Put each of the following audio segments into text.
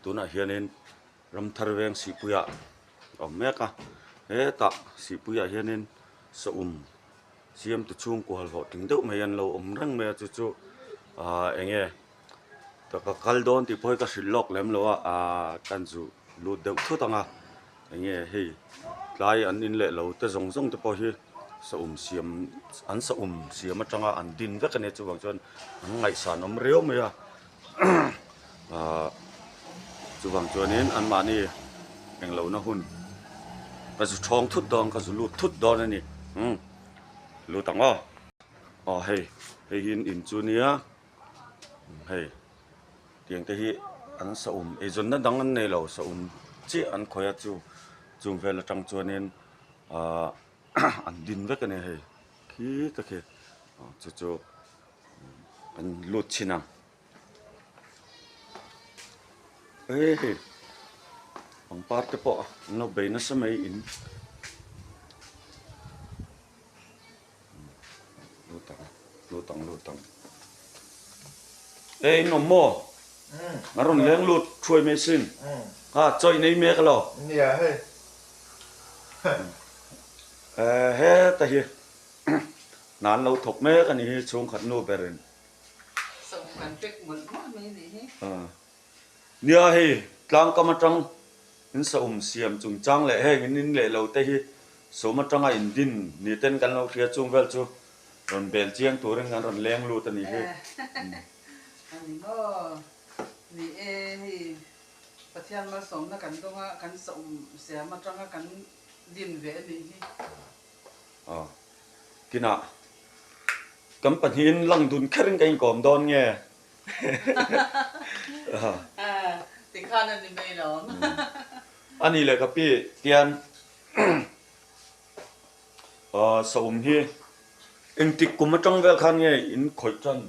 Tunah hianin Ramthar veng Sihpuiah a awm mek a, hetah Sihpuiah hianin saum siamtu chhungkua hlawhtling deuh mai an lo awm reng mai a, chu chu ahh eng nge ka kal dawn tih pawh hi ka hrilh lawk lem lo a, ahh kan zu lut deuh thut ang a, eng nge hei tlai an in leh lo te zawng zawng te pawh hi saum siam an saum siam atanga an din vek a nia chuvang chuan an ngaihsan awm riau mai a. Ahh chuvang chuanin anmahni englohna hun ka zu thawng thut dawn ka zu lut thut dawn a ni umm lut ang aw aw hei hei hi in chu nia hei tiang te hi an saum eizawnna dang an nei lo saum chiah an khawih a chu chung vel atang chuanin ahh an din vek a ni hei khi te khi chu chu. Kan lut chhin ang. Hei hei pangpar te pawh an lo bei nasa mai in. Lut ang lut ang lut ang. Ei in awm maw? A rawn leng lut thuai mai sin. Ha chawi nei mek alo. Nia hei. Heta hi. Hna an lo thawk mek a nih hi chhungkhat nu berin. Sawm kan pek mawlh mawlh mai a nih hi. Nia hei tlangkam atang in saum siam chungchang leh heng in in leh lo te hi sawm atanga in din ni ten kan lo hria chung vel chu rawn bel chiang turin kan rawn leng lut a nih hi. A ni maw? Ni e hei Pathian malsawmna kan dawnga kan saum siam atanga kan din ve a nih hi. Aw, kinah kan pahnihin lang dun kherin ka inkawm dawn nge? Tikhan a ni mai lo. A ni leh ka pi tian saum hi engtik kum atang vel khan nge in khawih tan?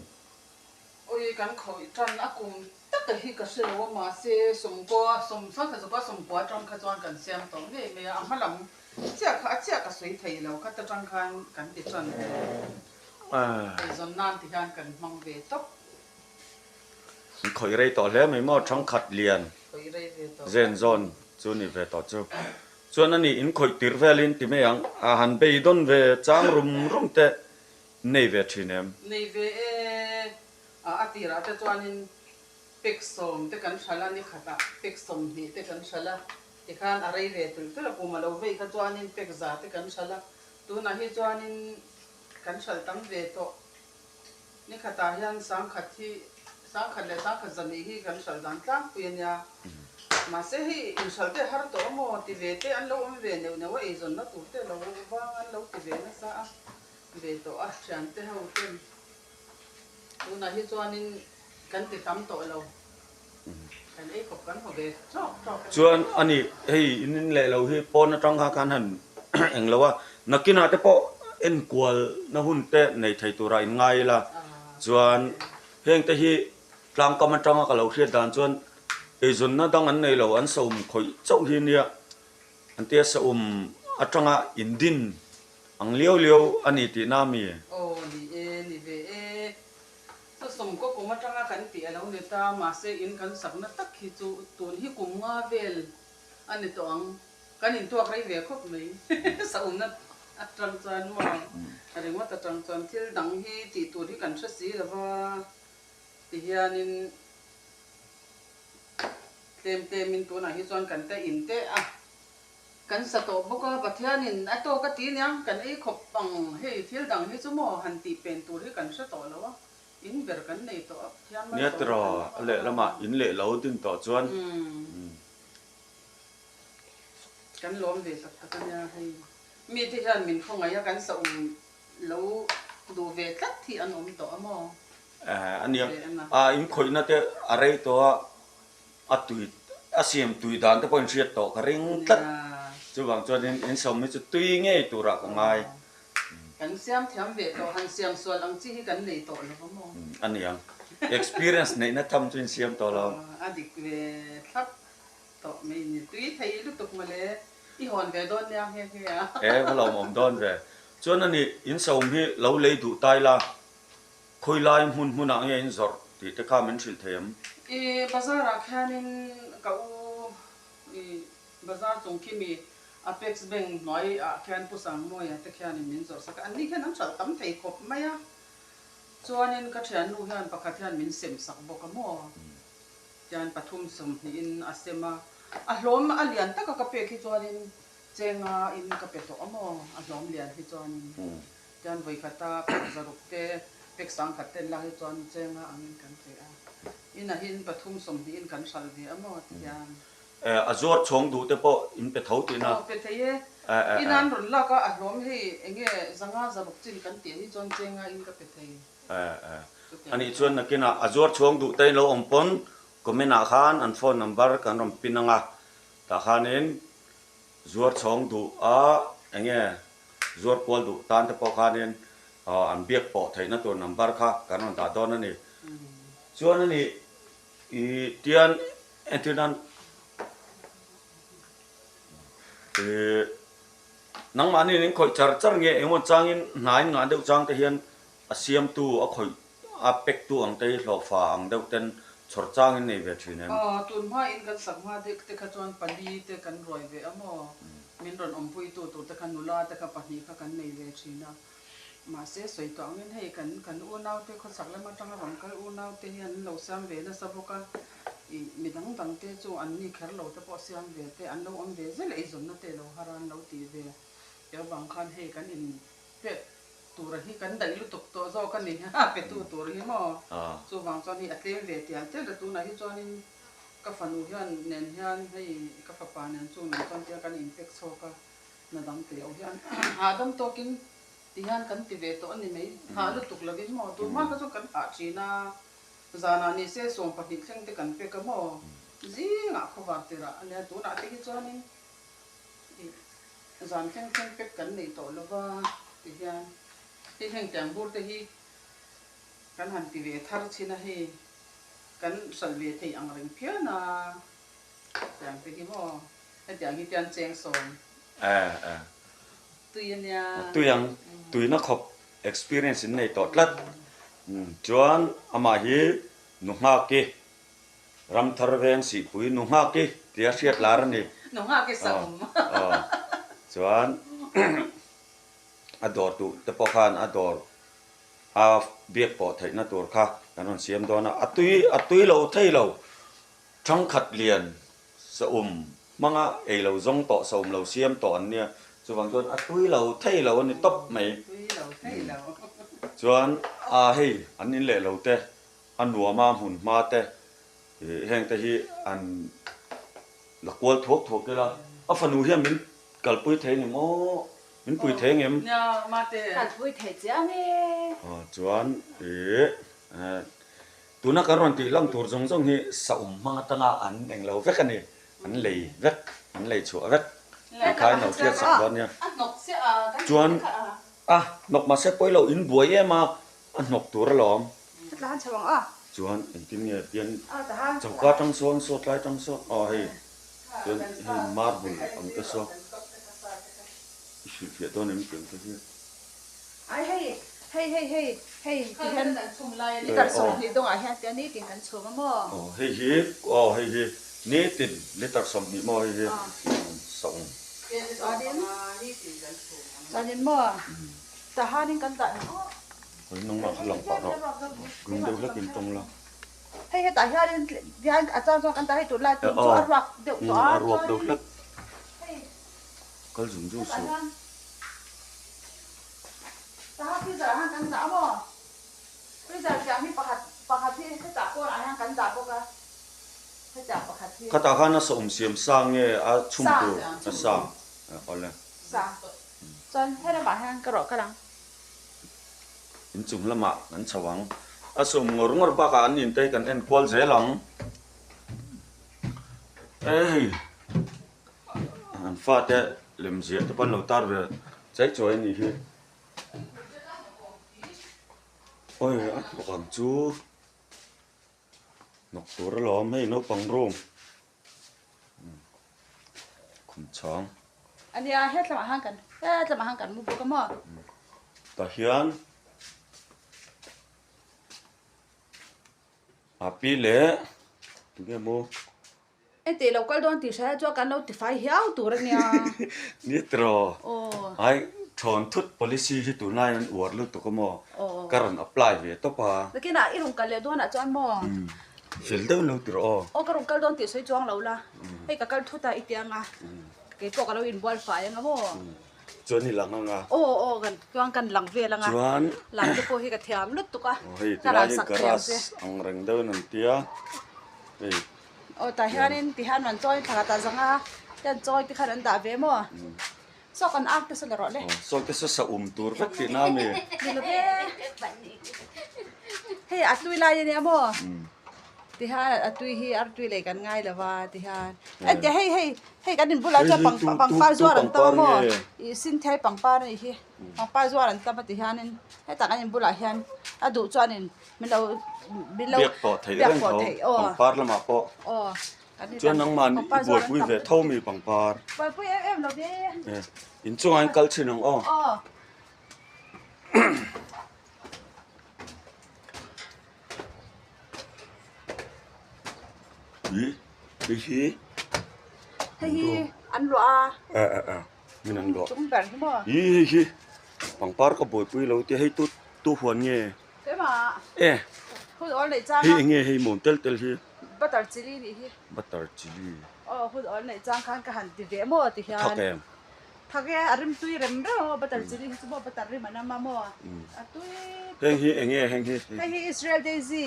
Ui kan khawih tan a kum taka hi ka hre lo a mahse sawmkua sawmsangkhat zawka sawmkua atang kha chuan kan siam tawh ngei mai a, a hma lam Chiah kha a chiah ka sawi thei lo kha ta tang khan kan ti tan eizawn nan ti hian kan hmang ve tawp. An khawih rei tawh hle mai maw thangkhat lian zen zawn chu ni ve tawh chu. Chuan ani in khawih tir velin ti mai ang a han bei dawn ve chang rum rum te nei ve thin em? Nei ve e, a tirah te chuanin pek sawm te kan hralh a ni khatah pek 20 te kan hralh a. Tikhan a rei ve tulh tulh a, kum a lo vei kha chuanin pek za te kan hralh a, tunah hi chuanin kan hralh tam ve tawh. Ni khatah hian sangkhat hi, sangkhat leh sangkhat zahnih hi kan hralh dan tlangpui a nia. Mahse hei inhralh te har tawh a maw ti ve te an lo awm ve neuh neuh a, eizawnna tur te lo vang an lo ti ve nasa a ve tawh a, thiante ho ten tunah hi chuanin kan ti tam tawh lo. Chuan a ni hei in in leh lo hi pawn atang kha khan han eng lo a, nakinah te pawh enkual na hun te nei thei tura in ngai ila, chuan heng te hi tlangkam atanga ka lo hriat dan chuan eizawnna dang an nei lo, an saum khawih chauh hi nia an tia saum atanga in din ang liau liau a ni tihna a mi? Aw ni e, ni ve e. Chu sawmkaw kum atanga kan tih a lo ni ta, mahse in kan sakna tak hi chu tun hi kum nga vel a ni tawh ang, kan intuak rei ve khawp mai saumna atang chuan maw ringawt atang chuan thil dang hi tih tur hi kan hre si lo va ti hianin tlem tlemin tunah hi chuan kan ta in teh a. Kan sa tawh bawk a, Pathianin a tawk a ti nia, kan ei khawp ang, hei thil dang hi chu maw han tih pen tur hi kan hre tawh lo a, in ber kan nei tawh a, Pathian Nia malsawmna tiraw, kan a lehlamah in leh lo din tawh chuan. Kan lawm ve tak tak a nia, hei mite hian min khawngaih a, kan sa um lo duh ve tlat hi an awm tawh a maw? A nia, a in khawihna te a rei tawh a. A tui a siam tui dan te pawh in hriat tawh ka ring tlat. Chuvang chuanin in sawm hi chu tui ngei turah ka ngai. Kan siam thiam ve tawh, han siam sual ang chi hi kan nei tawh lo va maw? A ni ang. Experience neihna tham chu in siam tawh lo. A dik ve thlap tawh mai ni. Tui thei lutuk mawle. I hawn ve dawn nia nghe nghe a. E va lawmawm dawn ve. Chuan a ni, in sawm hi lo lei duh tai la, Khawilai hmun hmunah nge in zawrh tih te kha min hrilh thei em? I bazar ah khianin ka u i bazar chung khi mi Apex Bank hnuai ah khian Pu Sangmawia te khianin min zawrh sak a, anni khian an hralh tam thei khawp mai a. Chuanin ka thiannu hian pakhat hian min sem sak bawk a maw? Tian pathum 20 in a sem a, a hlawm a lian taka ka pek hi chuanin chenga in ka pe tawh a maw? A hlawm lian hi chuanin tian vawikhata pek zaruk te pek sangkhat te an lak hi chuan chenga angin kan pe a, inahin pathum 20 in kan hralh ve a maw? Tian. A zuar chhawng duh te pawh in pe tho tihna. Aw pe thei e. In an rawn lak a, a hlawm hei enge zanga zaruk chin kan tih hi chuan chenga in ka pe thei. Anih chuan nakinah a zuar chhawng duh te in lo awm pawn comment ah khan an phone number kan rawn pin ang a, tah khanin zuar chhawng duh a enge zuar kual duh tan te pawh khanin an biak pawh theihna tur number kha kan rawn dah dawn a ni. Chuan anih I tian entir nan ih nangmahni in khawih char char nge engemaw changin hna in ngah deuh chang te hian a siamtu a khawih a pek tu ang te hi hlawhfa ang deuh ten chhawr chang in nei ve thin em? Aw tun hma in kan sak hma dek te kha chuan pali te kan ruai ve a maw min rawn awmpui tu tur te kha nula te kha pahnih kha kan nei ve thin a. Mahse, sawi tawh angin hei kan kan unaute khawchhak lam atanga rawn kal unaute hian an lo siam ve nasa bawk a, ih mi dang dang te chu an ni kher lo te pawh siam ve te an lo awm ve zel a, eizawnna te lo har a an lo tih ve tih avang khan hei kan in pek tura hi kan daih lutuk tawh zawk a ni a petu tur hi maw chuvang chuan hei a tlem ve tial tial a tunah hi chuanin ka fanu hian nen hian hei ka fapa nen chu nen chuan tia kan inpek chhawk a. Hna dang tih loh hian hahdam tawkin ti hian kan ti ve tawh a ni mai. Hah lutuk lovin maw? Tun hma kha chuan kan hah thin a, zanah ni se 20 thleng te kan pek a maw? Zingah khawvar tirah a nia, tunah te hi chuanin ih zan thleng thleng pek kan nei tawh lo va ti hian hei heng tiang bur te hi kan han ti ve thar chin a hei kan hralh ve thei ang reng phian a tiang te hi maw? Hetiang hi tian cheng sawm. Eh eh. Tui a nia. Tui ang. Tuina khawp experience in nei tawh tlat. Chuan amah hi nu nghaki Ramthar veng sihpui nu nghaki tia hriat lar a ni. Nu nghaki sawm. Chuan a dawr duh te pawh khan a dawr a biak pawh theihna tur kha kan rawn siam dawn a. A tui a tui lo thei lo. Thangkhat lian Saum hmanga ei lo zawng tawh, saum lo siam tawh an nia. Chuvang chuan a tui lo thei lo a ni tawp mai. Chuan a hei an in leh lo te, a nuam a hmun hma te, heng te hi an la kual thuak thuak ila. A fanu hian min kalpui thei ni maw? Min pui thei ngem? Kalpui thei chiang e. Chuan ih Tuna kan rawn tih lang tur zawng zawng hi saum hmang atanga an eng lo vek a ni, an lei vek, an lei chhuah vek tih kha in lo hriat sak dawn nia. Chuan a hnawk mahse pawi lo in buai em a, a hnawk tur alawm. Chuan engtin nge tian choka tang sawn saw tlai tang sawn aw hei chuan hei marble ang te saw i hrilhfiah dawn em tih ang te hi. Ai hei hei hei hei hei ti hian litre 20 dawngah hian tia nitin kan chhum a maw? Aw hei hi aw hei hi nitin litre 20 maw hei hi sawm. Chuanin chuanin maw tahanin kan dah ang aw. Hei nangmah kha lang pah rawh green deuh hlek in tawng la. Hei hetah hianin hian a chang chuan kan dah hei tunlai tun chu a ruak deuh tawh a a ruak deuh hlek. Hei kal zung zung suh. Taha freezer ah hian kan dah a maw? Freezer tiang hi pakhat pakhat hi hetah pawnah hian kan dah bawk a, hetiang pakhat hi. Khatah khan a sawm siam sa nge a chhum tur a sa awle. Sa chuan he lamah hian ka rawh kal ang. Inchung lamah kan chho ang. A sawm ngawr ngawr bakah an in te hi kan en kual zel ang. Hei. An fate lem ziah te pawh an lo tar ve chai chuai a nih hi. Awi a hnawk ang chu hnawk tur alawm hei naupang room khum chhang. Ania hetlamah han kan hetlamah han kan mu bawk a maw. Tah hian a pi leh. Tunge maw? Enteh lo kal dawn tih hria chuan kan lo tifai hiau tur a nia. Ni tiraw? Aw. Ai, thawn thut policy hi tunlai an uar lutuk a maw? Aw. Ka rawn apply ve tawp a. Nakinah i rawn kal leh dawnah chuan maw? Fel deuh lo tiraw aw? Aw, ka rawn kal dawn tih sawi chuang lo la. Hei ka kal thut a i ti ang a. Kei pawh ka lo inbual fai ang a maw? Chuan i lang ang a. Aw aw kan chuan kan lang vel ang a. Chuan. Lang te pawh hi ka thiam lutuk a. Aw hei tilai hi garage ang reng deuh in an tia hei. Aw tah hianin ti hian an chawi thla ta zanga te an chawi te khan an dah ve maw. Saw kan ak te saw la rawh le. Aw saw te saw sa um tur vek tihna a mi. Ni lo ve. Hei a tui lai a nia maw. Ti hian a tui hi artui lei kan ngai lo va ti hian. Entia hei hei. Hei kan inbulah chuan pang pangpar zuar an tam a maw ih Sinthei pangpar a nih hi pangpar zuar an tam a ti hianin hetah kan inbulah hian a duh chuanin min lo min lo biak pawh theih reng tho pangpar lamah pawh aw kan chuan nangmah i buaipui ve tho mi pangpar buaipui em em lo ve inchungah in kal thin ang aw aw. Ih hei hi hei hi an luah a a a min an luah chung ber hi maw ih hei hi pangpar ka buaipui lo te hei tu tu huan nge keimah e hun awl neih chang hei enge hei mawn tel tel hi butter chilli nih hi butter chilli aw hun awl neih chang khan ka han ti ve maw ti hian thak em thak e a rim tui rem rem a maw butter chilli hi chu maw butter rim an awm a maw a tui heng hi enge heng hi hei hi Israel daisy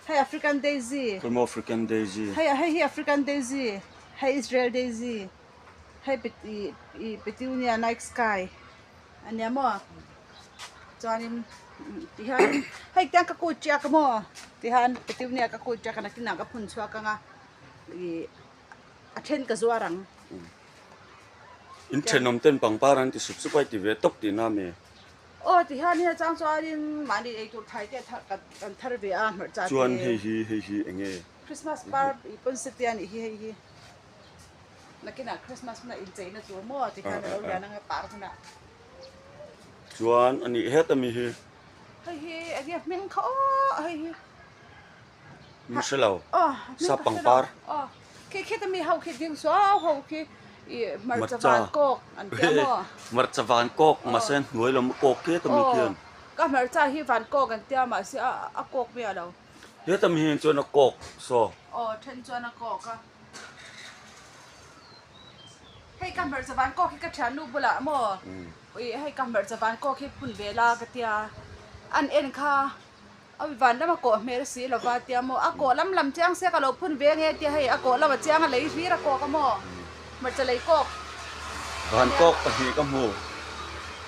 Hei African daisy. Khawi maw African daisy? Hei hei hi African daisy, hei Israel daisy, hei pet ih ih petunia night sky a nia maw? Chuanin ti hian hei tiang ka kut chiak a maw? Ti hian petunia ka kut chiak a nakinah ka phun chhuak ang a ih a then ka zuar ang. In thenawm ten pangpar an ti sup sup a i ti ve tawp tihna a mi? Aw ti hian hei chang chuanin mahni ei tur thai te thar kan kan thar ve a hmarcha te. Chuan hei hi hei hi eng nge? Christmas par i pawn se te a nih hi hei hi. Nakinah Christmas hunah incheina tur maw ti hian a lo lian ang e par hunah. Chuan a nih het ami hi? Hei hi eng nge hming kha aw hei hi. Min hre lo. Sap pangpar. Aw khi khit ami ho khi ding suau ho khi ih hmarcha van kawk an ti a maw. Hmarcha van kawk mahse hnuai lam a kawk khiat ami khian. Ka hmarcha hi van kawk an ti a mahse a kawk miah lo. Khiat ami hian chuan a kawk saw. Aw then chuan a kawk a. Hei ka hmarcha van kawk hi ka thiannu bulah maw ih hei ka hmarcha van kawk hi phun ve la ka tia an en kha. A van lama kawh hmel si lova tia maw a kawh lam lam chiang sia ka lo phun ve nge tia hei a kawh lama chiang a lei hlir a kawk a maw hmarcha lei kawk. Van kawk pahnih ka hmu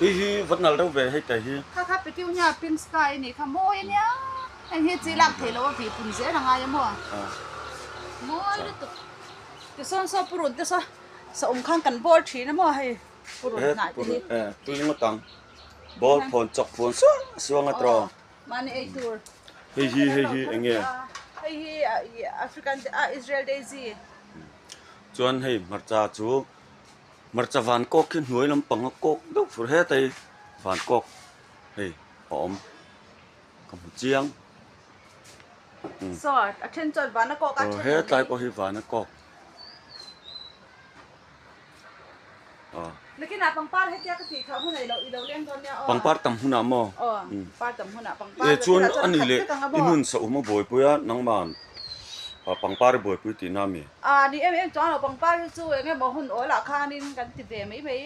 hei hi va nal deuh ve hei te hi. Kha kha petiu hian pink sky a nih kha mawi a nia heng hi chi lak theih loh a vih pun zel a ngai a maw mawi lutuk tisawn saw purun te saw saum khan kan bawl thin a maw hei purun hnah te hi. Tui ngawt ang bawl phawn chawk phawn suang suang a tawng. Mahni ei tur. Hei hi hei hi eng nge? Hei hi African ah Israel daisy. Chuan hei hmarcha chu hmarcha van kawk khi hnuai lampang a kawk deuh fur het a hi van kawk hei a awm ka hmu chiang. Saw a then chuan van a kawk a then. Hetlai pawh hi van a kawk. Nakinah pangpar hetia ka tih kha hun ah i lo leng dawn nia aw. Pangpar tam hunah maw? Aw, pangpar tam hunah pangpar E chuan a ni leh i nun sa um a buaipui a nangman pangpar i buaipui tihna a mi? A ni em em chuan lo pangpar hi chu eng emaw hun awl ah khanin kan ti ve mai mai.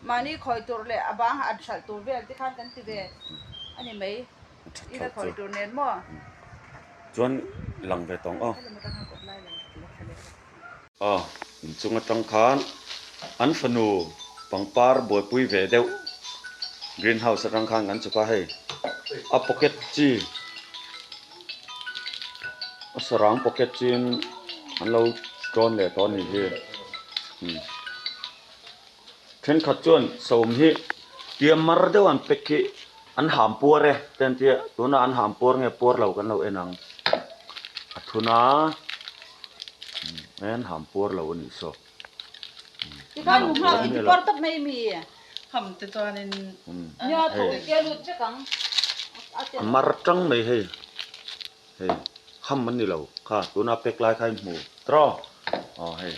Mahni khawi tur leh a bang an hralh tur vel te khan kan ti ve a ni mai. I la khawi tur nen maw? Chuan lang ve tawng aw. A inchung atang khan an fanu pangpar buaipui ve deuh green house atang khan kan chhuk a hei a pocket chi a sarang pocket chin an lo tawn leh tawh a ni hi thenkhat chuan sawm hi tia mar deuh an pack hi an ham puar e te an tia tunah an ham puar nge puar lo kan lo en ang a thun a an ham puar lo a nih saw Tikhan hmu nghak in ti puar tawp mai mi ham te chuanin nia tho i tia lut vek ang a mar tang mai hei hei ham an ni lo. Kha tuna pack lai kha in hmu tawh aw hei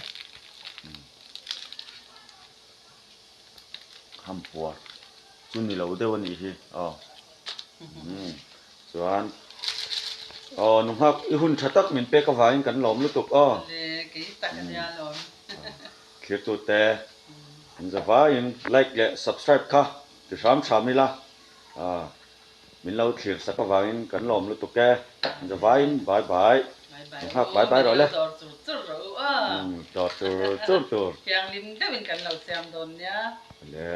hampuar chu ni lo deuh a nih hi aw chuan aw nunghak i hun tha tak min pek avangin kan lawm lutuk aw thirtute an zavaiin like leh subscribe kha ti hram hram ila aw. Min lo thlir sak avangin kan lawm lutuk e. Zavaiin bye bye. Bye bye u, min lo dawr chur chur rawh u aw. Dawr chur chur tur. Thianghlim deuhin kan lo siam dawn nia. Le.